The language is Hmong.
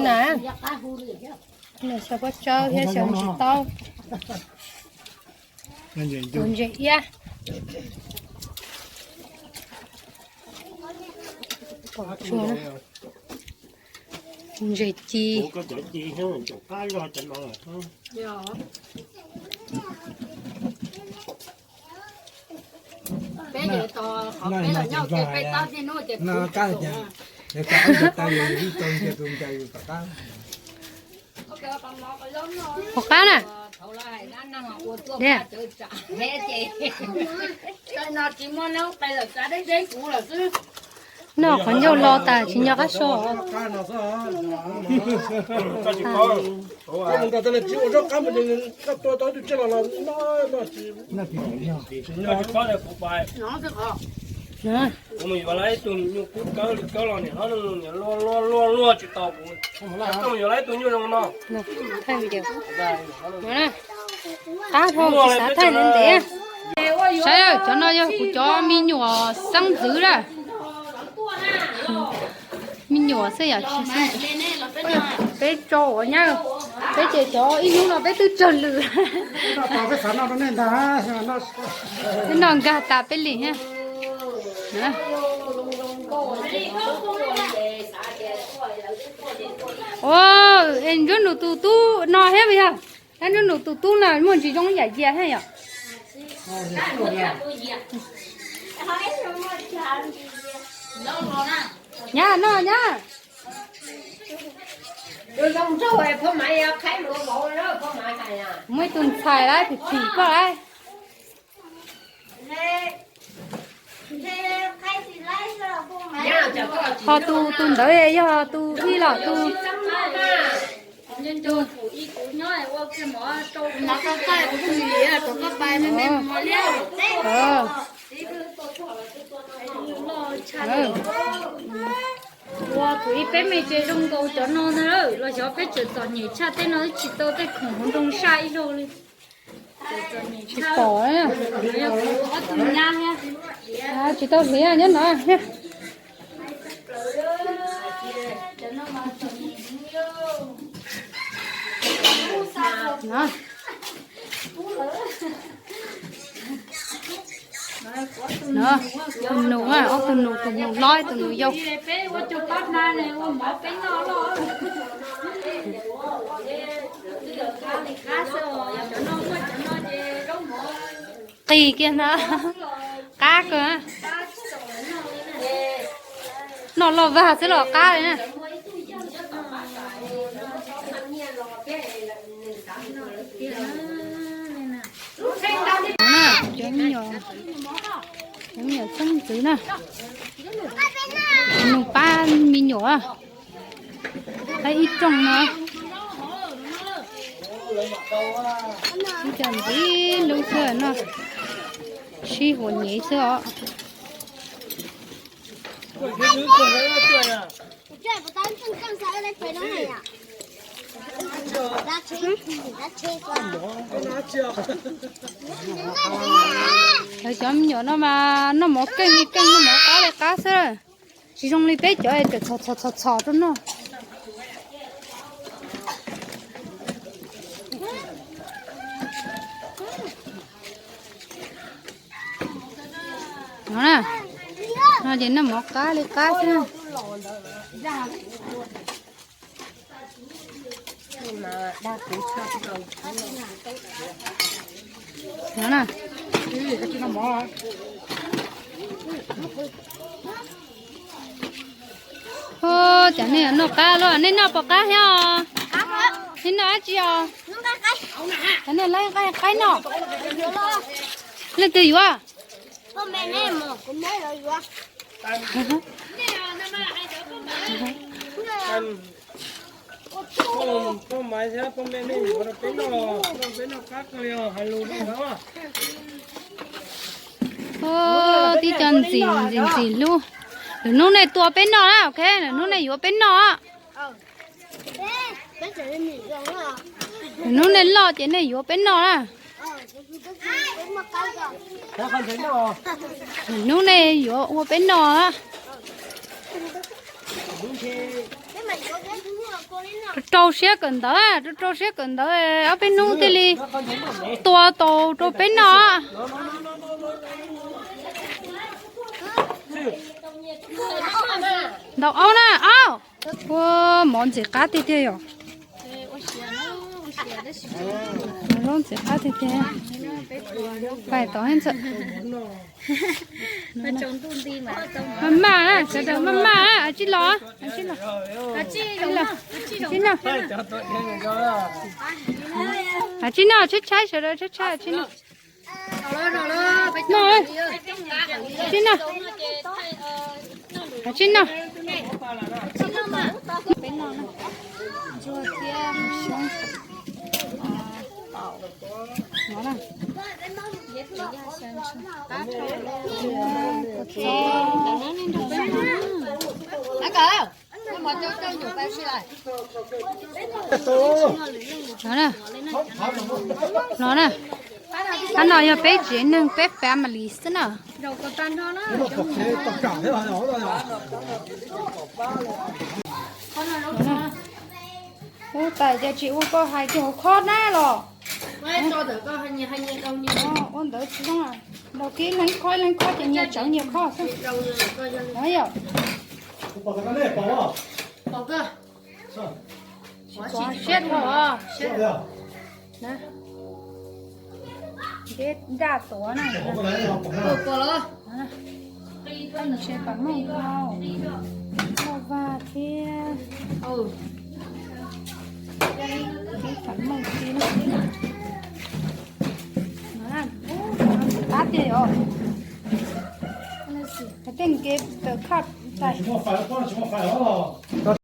Na, xyaw pob tsawb thiab xyaw ntsis taub, tus ntses iab, pom tsuag, ntses ci. Pom qab na. Noj qhov ncauj los tas tsis nco qab so. Qab dhau tsis xav thaij ntev ntev. Saib, cov no yog kuv cov me nyuam xeeb ntxwv na. Me nyuam xwb yom, tsis xeeb ntxwv. Peb tso ua nyab, peb ces cov ib hnub no peb twb tsawg lwm. Peb noj nkag tas peb lim thiab. Ua, es Ntsuab Nus tus tub no thiab puas yog? Tab Ntsuab Nus tus tub no muaj ntsis zoo ib yam yias thiab yom. Nyab noj nyab. Muaj ib tug ntxhais lawm, phim phim koj lawm. Ho tus, tus ntawd yog tus ib los tus. Ua kuv ib peb me ces zoo nkaus cov no na, los xyov peb tseem txom nyem tshaj tej no twb tsis tau tej khoom hauv nroog saj ib zaug li. Tsis pom, ob tug nyab thiab. Tsis tau hliv nyob no thiab. No, tus nus, ob tug nus, tus nus hlob tus nus yau. Qis kiag na, qab kawg. Noj loj vag xwb los qab li na. Cov me nyuam, cov me nyuam xeeb ntxwv na. Nug pab me nyuam. Pab ib rooj no. Ib co ntxiv lub xwb no. Sib huam nyem xwb os. Lawv cov me nyuam no mas noj mov keej li keej, noj mov qab li qab xwb. Tsis zoo li peb cov es txhom txhom txhom txhom rau noj. No na, no ces noj mov qab li qab xwb. No na. Ua cas nej noj qab los, nej noj puas qab thiab os? Nej noj dab tsi os? Cov nej qaib qaib noj. Leej twg yuav? Ua, tib co ntxim ntxim ntxim hlub. Lwm hnub nej tua peb noj na, ok, lwm hnub nej yuav peb noj. Lwm hnub nej loj ces nej yuav peb noj na. Lwm hnub nej yuav ua peb noj. Rau rau siab kawm ntawv, rau rau siab kawm ntawv, ob peb hnub thiaj li tua tau rau peb noj. Ntaus aub na, aub. Ua mov ntxim qab tiag tiag yom. Mov zaub ntxim qab tiag tiag. Pais tod ntxawm. Maj maj, sawv daws maj maj, tsis los, tsis los. Tsis noj, tsis noj, tshaib tshaib, sawv daws tshaib tshaib, tsis noj. No, tsis noj, tsis noj. No na, no na, qhov no yog peb tsev neeg peb family xwb na. Ua tais ces tsis ua koj hais tias hauv khob na los. Ua ntawd tsis zoo, ntaus kiag leej khob leej khob ces nyias tsawv nyias khob xwb. Yog siab dhau. Ntsej nraj tuav na. Ntshe pam meej hau, loj vag thiab. Pam meej thiab. Qab tiag os. Tej nkev tawm khaj tais.